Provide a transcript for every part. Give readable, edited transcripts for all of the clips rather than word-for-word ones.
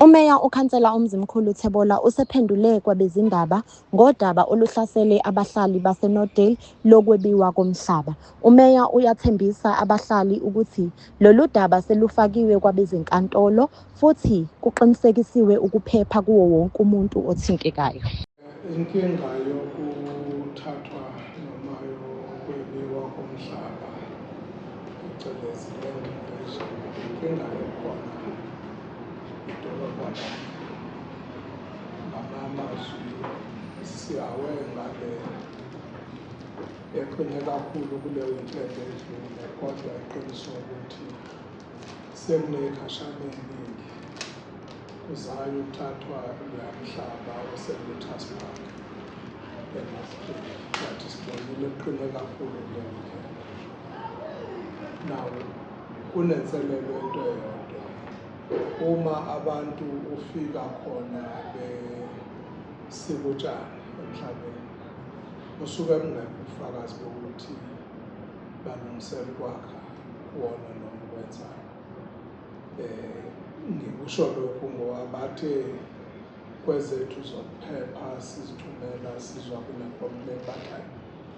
Umeya uKhansela uMzimkhulu Thebolla usephendule kwabezindaba ngodaba oluhlasele abahlali baseNorthdale lokwebiwa komhlaba. Umeya uyathembisa abahlali ukuthi lolu daba selufakiwe kwabezenkantolo futhi kuqinisekisiwe ukuphepha kuwo wonke umuntu othintekayo. Inkinga yokuthathwa noma yokwebiwa komhlaba, phecelezi land invasion, inkinga ekhona idolobha lonke. Ngamanye amazwi, siyawe ngale eqine kakhulu kule weekend edlule, kodwa iqiniso ukuthi sekuney'khashana ey'ningi kuzayo ukuthathwa loya mhlaba ose-Lotus Park eNorthdale, but sibonile kuqine kakhulu kule weekend. Now, kunenselelo into eyodwa: uma abantu ufika khona besika utshani emhlabeni, kusuke kungekho ubufakazi bokuthi balungisela ukwakha kuwona noma ukwenzani. Ngikusho lokhu ngoba bathe kwezethu zokuphepha sizithumela, sizwa kune-complaint, bathi hayi,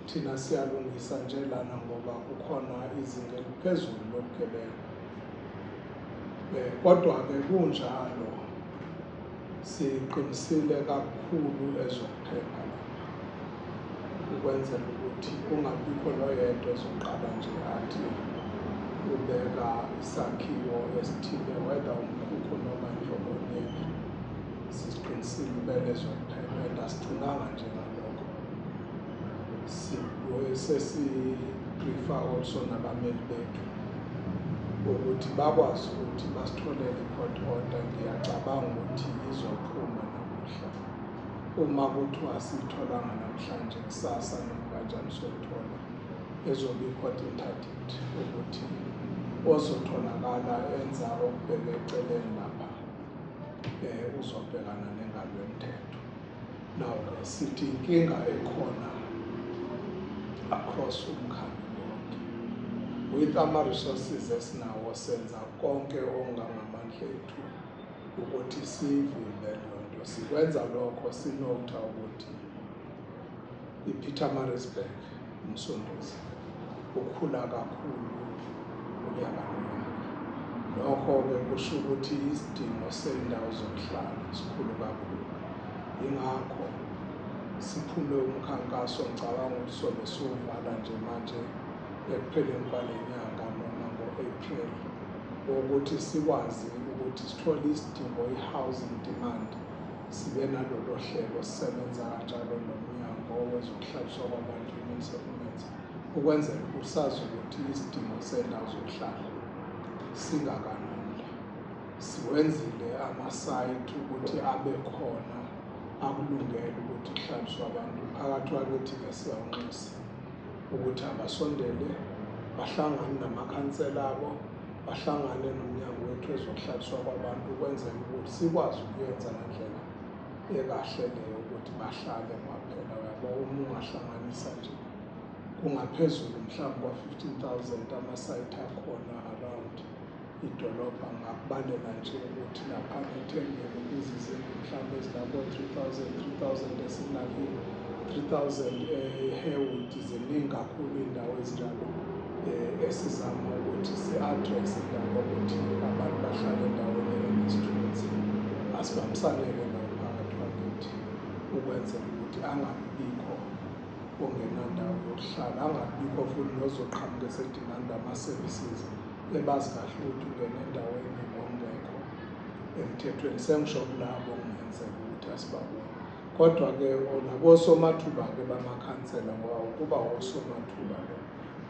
thina siyalungisa nje lana ngoba kukhona izinga eliphezulu lobugebengu. Kodwa-ke kunjalo, siqinisile kakhulu ezokuphepha lapha ukwenzela ukuthi kungabikho noyedwa ozoqala nje athi ubeka isakhiwo esithile, whether umkhukhu noma inhloboni yendlu. Siziqinisile impela ezokuphepha and asigcinanga nje ngalokho, sesi-briefa also nabameli bethu ukuthi bakwazi ukuthi basitholele i-court order. Ngiyacabanga ukuthi izophuma namuhla. Uma kuthiwa asiyitholanga namhlanje, kusasa noma kanjani soyithola, ezobe i-court interdict ukuthi ozotholakala enza okubheke eceleni lapha uzobhekana nengalo yomthetho. Now-ke sithi inkinga ekhona across umkhandlu wonke. With ama-resources esinawo, senza konke okungangamandla ethu ukuthi siyivimbe leyo nto. Sikwenza lokho sinotha ukuthi i-Pietermaritzburg, uMsunduzi, ukhula kakhulu unyaka nonyaka. Lokho-ke kusho ukuthi isidingo sey'ndawo zokuhlala sikhulu kakhulu. Yingakho siphume umkhankaso, ngicabanga ukuthi sobe siwuvala nje manje ekupheleni kwale nyanga noma ngo-April, wokuthi sikwazi ukuthi sithole isidingo, i-housing demand, sibe nalolo hlelo, sisebenza kanjalo nomnyango wezokuhlaliswa kwabantu, human settlements, ukwenzela ukuthi sazi ukuthi isidingo sendawo zokuhlala singakanani la. Siwenzile ama-site ukuthi abe khona akulungele ukuthi kuhlaliswe abantu. Umphakathi wakithi-ke siyawunxusa ukuthi abasondele, bahlangane namakhansela abo, bahlangane nomnyango wethu wezokuhlaliswa kwabantu, ukwenzela ukuthi sikwazi ukuyenza ngendlela ekahle leyo ukuthi bahlale. Ngoba phela uyabo, uma ungahlanganisa nje, kungaphezulu mhlawumbe kwa-15 000 ama-site akhona around idolobha. Ngakubalela nje ukuthi lapha eThembeni kuzizindlu mhlawumbe ezingabo-3000, 3000 esinakile, 3000 eHaywood. Ziningi kakhulu iy'ndawo ezinjalo esizama ukuthi si-address indaba yokuthi abantu bahlale endaweni enesithunzi. Asibambisane-ke nomphakathi wakithi ukwenzela ukuthi angabibikho ongenandawo yokuhlala, angabibikho futhi nozoqhamuka ese-demanda ama-services ebazi kahle ukuthi ungena endaweni ngokungekho emthethweni. Sengisho kulabo okungenzeka ukuthi asibaboni, kodwa-ke nabosomathuba-ke bamakhansela, ngoba ukuba osomathuba lo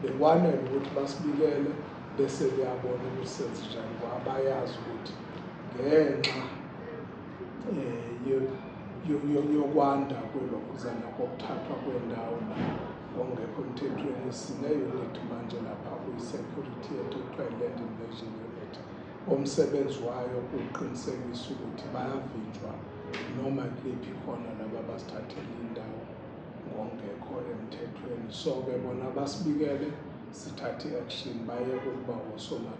bekwanele ukuthi basibikele bese beyabona ukuthi senze njani, ngoba bayazi ukuthi ngenxa yokwanda kwelokhuzana kokuthathwa kwendawo la ngokungekho emthethweni, sine-unit manje lapha kwi-security yethu ekuthiwa i-land invasion unit, omsebenzi wayo kuqinisekisa ukuthi bayavinjwa noma kuliphi khona laba abasithathela indawo ngokungekho emthethweni. So-ke bona basibikele, sithathe i-action, bayeke ukuba osomathuba.